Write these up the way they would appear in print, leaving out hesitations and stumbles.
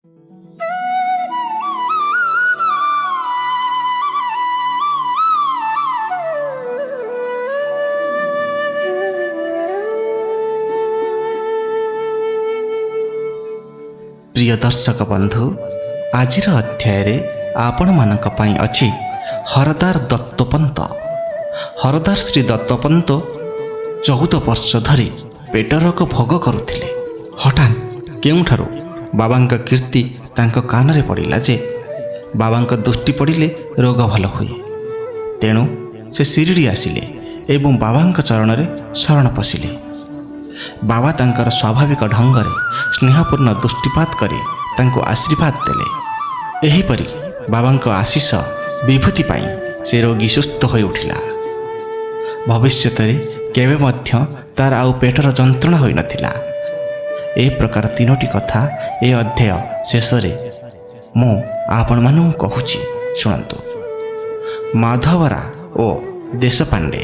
ପ୍ରିୟ ଦର୍ଶକ ବନ୍ଧୁ, ଆଜିର ଅଧ୍ୟାୟରେ ଆପଣମାନଙ୍କ ପାଇଁ ଅଛି ହରଦାର ଦତ୍ତୋପନ୍ତ। ହରଦାର ଶ୍ରୀ ଦତ୍ତୋପନ୍ତ 14 ବର୍ଷ ଧରି ପେଟ ରୋଗ ଭୋଗ କରୁଥିଲେ। ହଠାତ୍ କେଉଁଠାରୁ ବାବାଙ୍କ କୀର୍ତ୍ତି ତାଙ୍କ କାନରେ ପଡ଼ିଲା ଯେ ବାବାଙ୍କ ଦୃଷ୍ଟି ପଡ଼ିଲେ ରୋଗ ଭଲ ହୁଏ। ତେଣୁ ସେ ଶିରିଡ଼ି ଆସିଲେ ଏବଂ ବାବାଙ୍କ ଚରଣରେ ଶରଣ ପଶିଲେ। ବାବା ତାଙ୍କର ସ୍ୱାଭାବିକ ଢଙ୍ଗରେ ସ୍ନେହପୂର୍ଣ୍ଣ ଦୃଷ୍ଟିପାତ କରି ତାଙ୍କୁ ଆଶୀର୍ବାଦ ଦେଲେ। ଏହିପରି ବାବାଙ୍କ ଆଶିଷ ବିଭୂତି ପାଇଁ ସେ ରୋଗୀ ସୁସ୍ଥ ହୋଇ ଉଠିଲା। ଭବିଷ୍ୟତରେ କେବେ ମଧ୍ୟ ତାର ଆଉ ପେଟର ଯନ୍ତ୍ରଣା ହୋଇନଥିଲା। ଏ ପ୍ରକାର ତିନୋଟି କଥା ଏ ଅଧ୍ୟାୟ ଶେଷରେ ମୁଁ ଆପଣମାନଙ୍କୁ କହୁଛି, ଶୁଣନ୍ତୁ। ମାଧବରା ଓ ଦେଶପାଣ୍ଡେ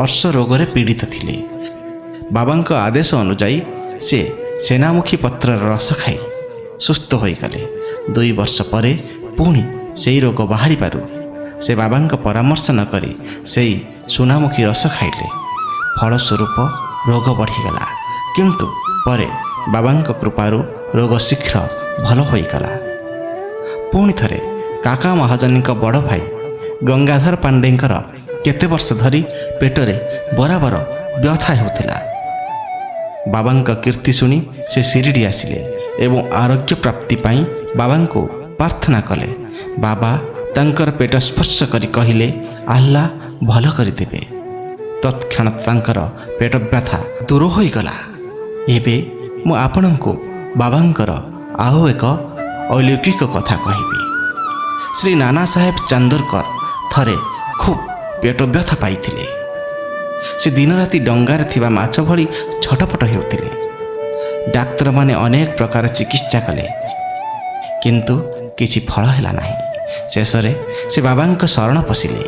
ଅର୍ଶ ରୋଗରେ ପୀଡ଼ିତ ଥିଲେ। ବାବାଙ୍କ ଆଦେଶ ଅନୁଯାୟୀ ସେ ସେନାମୁଖୀ ପତ୍ରର ରସ ଖାଇ ସୁସ୍ଥ ହୋଇଗଲେ। 2 ବର୍ଷ ପରେ ପୁଣି ସେଇ ରୋଗ ବାହାରିବାରୁ ସେ ବାବାଙ୍କ ପରାମର୍ଶ ନ କରି ସେଇ ସୁନାମୁଖୀ ରସ ଖାଇଲେ। ଫଳସ୍ୱରୂପ ରୋଗ ବଢ଼ିଗଲା, କିନ୍ତୁ ପରେ ବାବାଙ୍କ କୃପାରୁ ରୋଗ ଶୀଘ୍ର ଭଲ ହୋଇଗଲା। ପୁଣି ଥରେ କାକା ମହାଜନଙ୍କ ବଡ଼ ଭାଇ ଗଙ୍ଗାଧର ପାଣ୍ଡେଙ୍କର କେତେ ବର୍ଷ ଧରି ପେଟରେ ବରାବର ବ୍ୟଥା ହେଉଥିଲା। ବାବାଙ୍କ କୀର୍ତ୍ତି ଶୁଣି ସେ ଶିରିଡ଼ି ଆସିଲେ ଏବଂ ଆରୋଗ୍ୟ ପ୍ରାପ୍ତି ପାଇଁ ବାବାଙ୍କୁ ପ୍ରାର୍ଥନା କଲେ। ବାବା ତାଙ୍କର ପେଟ ସ୍ପର୍ଶ କରି କହିଲେ, ଆଲ୍ଲା ଭଲ କରିଦେବେ। ତତ୍କ୍ଷଣାତ୍ ତାଙ୍କର ପେଟ ବ୍ୟଥା ଦୂର ହୋଇଗଲା। ଏବେ ମୁଁ ଆପଣଙ୍କୁ ବାବାଙ୍କର ଆଉ ଏକ ଅଲୌକିକ କଥା କହିବି। ଶ୍ରୀ ନାନା ସାହେବ ଚାନ୍ଦୋରକର ଥରେ ଖୁବ୍ ପେଟ ବ୍ୟଥା ପାଇଥିଲେ। ସେ ଦିନରାତି ଡଙ୍ଗାରେ ଥିବା ମାଛ ଭଳି ଛଟପଟ ହେଉଥିଲେ। ଡାକ୍ତରମାନେ ଅନେକ ପ୍ରକାର ଚିକିତ୍ସା କଲେ, କିନ୍ତୁ କିଛି ଫଳ ହେଲା ନାହିଁ। ଶେଷରେ ସେ ବାବାଙ୍କ ଶରଣ ପଶିଲେ।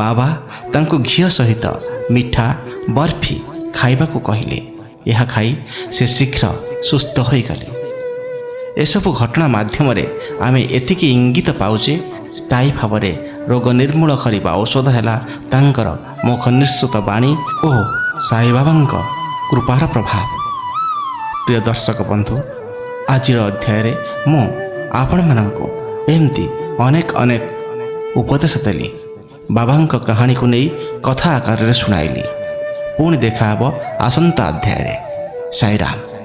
ବାବା ତାଙ୍କୁ ଘିଅ ସହିତ ମିଠା ବର୍ଫି ଖାଇବାକୁ କହିଲେ। ଏହା ଖାଇ ସେ ଶୀଘ୍ର ସୁସ୍ଥ ହୋଇଗଲେ। ଏସବୁ ଘଟଣା ମାଧ୍ୟମରେ ଆମେ ଏତିକି ଇଙ୍ଗିତ ପାଉଛେ, ସ୍ଥାୟୀ ଭାବରେ ରୋଗ ନିର୍ମୂଳ କରିବା ଔଷଧ ହେଲା ତାଙ୍କର ମୁଖ ନିଃସୃତ ବାଣୀ ଓ ସାଇବାବାଙ୍କ କୃପାର ପ୍ରଭାବ। ପ୍ରିୟ ଦର୍ଶକ ବନ୍ଧୁ, ଆଜିର ଅଧ୍ୟାୟରେ ମୁଁ ଆପଣମାନଙ୍କୁ ଏମିତି ଅନେକ ଅନେକ ଉପଦେଶ ଦେଲି, ବାବାଙ୍କ କାହାଣୀକୁ ନେଇ କଥା ଆକାରରେ ଶୁଣାଇଲି। ପୁଣି ଦେଖାହେବ ଆସନ୍ତା ଅଧ୍ୟାୟରେ। ସାଇରାମ।